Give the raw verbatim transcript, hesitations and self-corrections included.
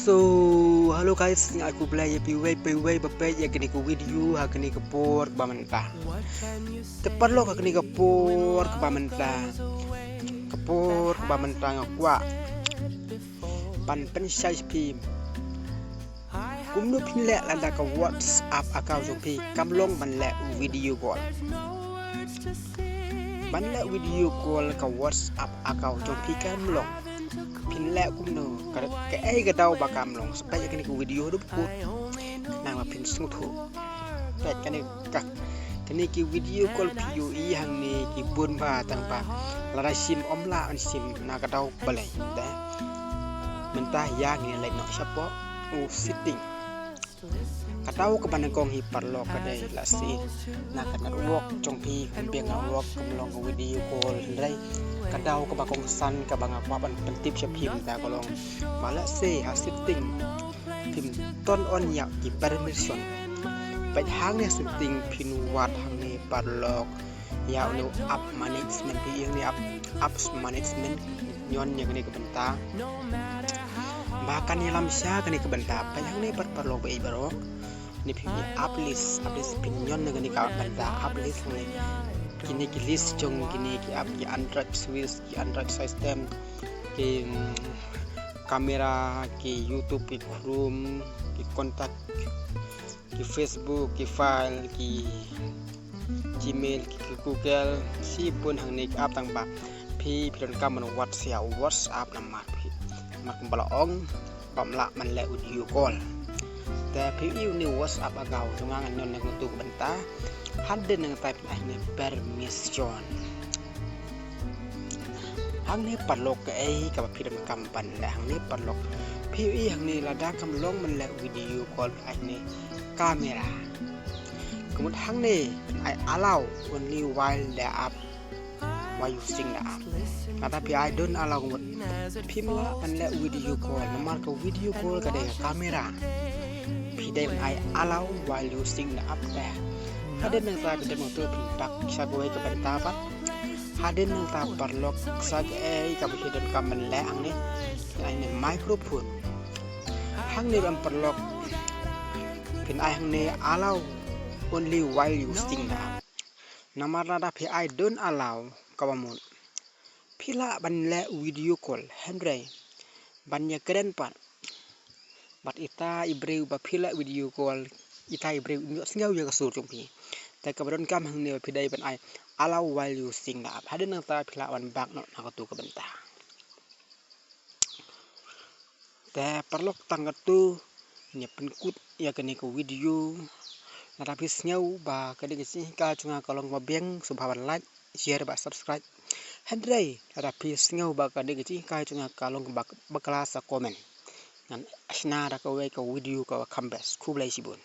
So, hello guys, nga ai khublei ïa phi uwei pa uwei ba peit ïa kane ka video ha kane ka por kaba mynta. Te paralok, ha kane ka por kaba mynta, ka por kaba mynta nga kwah ban pynshai sha phi kumno phin leh lada ka WhatsApp account jong phi kam long ban leh video call. Ban leh video call ka WhatsApp account jong phi kam long. Phin leh kumno, ka, kaei ka daw ba kam long? Sa peit ïa kane ka video haduh kut, khnang ba phin sngewthuh. Peit kane ka, kane ki video call phi ïohi hangne ki bun bha, tang ba lada shim ym lah ban shim na ka daw balei. Te mynta ïa ngin leit noh shapoh u setting. Ka daw kaba nyngkong hi paralok ka dei lehse na ka network jong phi, ka biang network, kam long ka video call, hynrei ka daw kaba kongsan kaba nga kwah ban pyntip sha phi mynta ka long ba lehse ha setting phim turn on ïa ki permission. Peit hangne setting, phin wad hangne paralok ïa une u app management, phi ïohi hangne app, apps management, ñion ïa kane ka bynta ba kan ïalam sha kane ka bynta. Peit hangne pat paralok ba ïeit baroh, ne phi ïohi app list, app list, phin ñion ïa kane ka bynta app list hangne. Kine ki list jong kine ki app, ki Android Swiss, ki Android system, ki, mm, camera, ki YouTube, ki Chrome, ki contact, ki Facebook, ki file, ki Gmail, ki, ki Google, shibun hangne ki app, tang ba phi, phi donkam ban wad sha WhatsApp namar phi, namar kumba la ong bym lah ban leh video call. Te phi ïohi une u WhatsApp account jong nga, ngan ñion na katu ka bynta. Hadien nangta phin ai hangne permission. Hangne paralok kaei kaba phi donkam ban leh hangne paralok? Phi ïohi hangne lada kam long ban leh video call, ai hangne camera. Ka mut hangne ai allow only while the app, while using the app. Lada phi ai don't allow ka mut phim lah ban leh video call namar ka video call ka dei ka camera. Phi dei ban ai allow while using the app te. Hadien nangta phi dei ban tu phin bak sha kawei ka bynta pat. Hadien nangta paralok sa kaei kaba phi donkam ban leh hangne, ai hangne microphone. Hangne ban paralok phin ai hangne allow only while using the app. Namar lada phi ai don't allow kaba mut phi lah ban leh video call, hynrei ban ïakren pat bad ita i briew ba phi leh video call, ita i briew im ïohsngew ïa ka sur jong phi. Te kaba donkam hangne ba phi dei ban ai allow while using the app. Hadien nangta phi lah ban bak noh na katu ka bynta. Te paralok, tang katu ngin ïa pynkut ïa kane ka video. Lada phi sngew ba kane ka jinghikai jong nga ka long kaba biang, sngewbha ban like, share bad subscribe. Hynrei lada phi sngew ba kane ka jinghikai jong nga ka long kaba bakla, sa comment. Ngan shna da kawei ka video kaba kham best. Khublei shibun.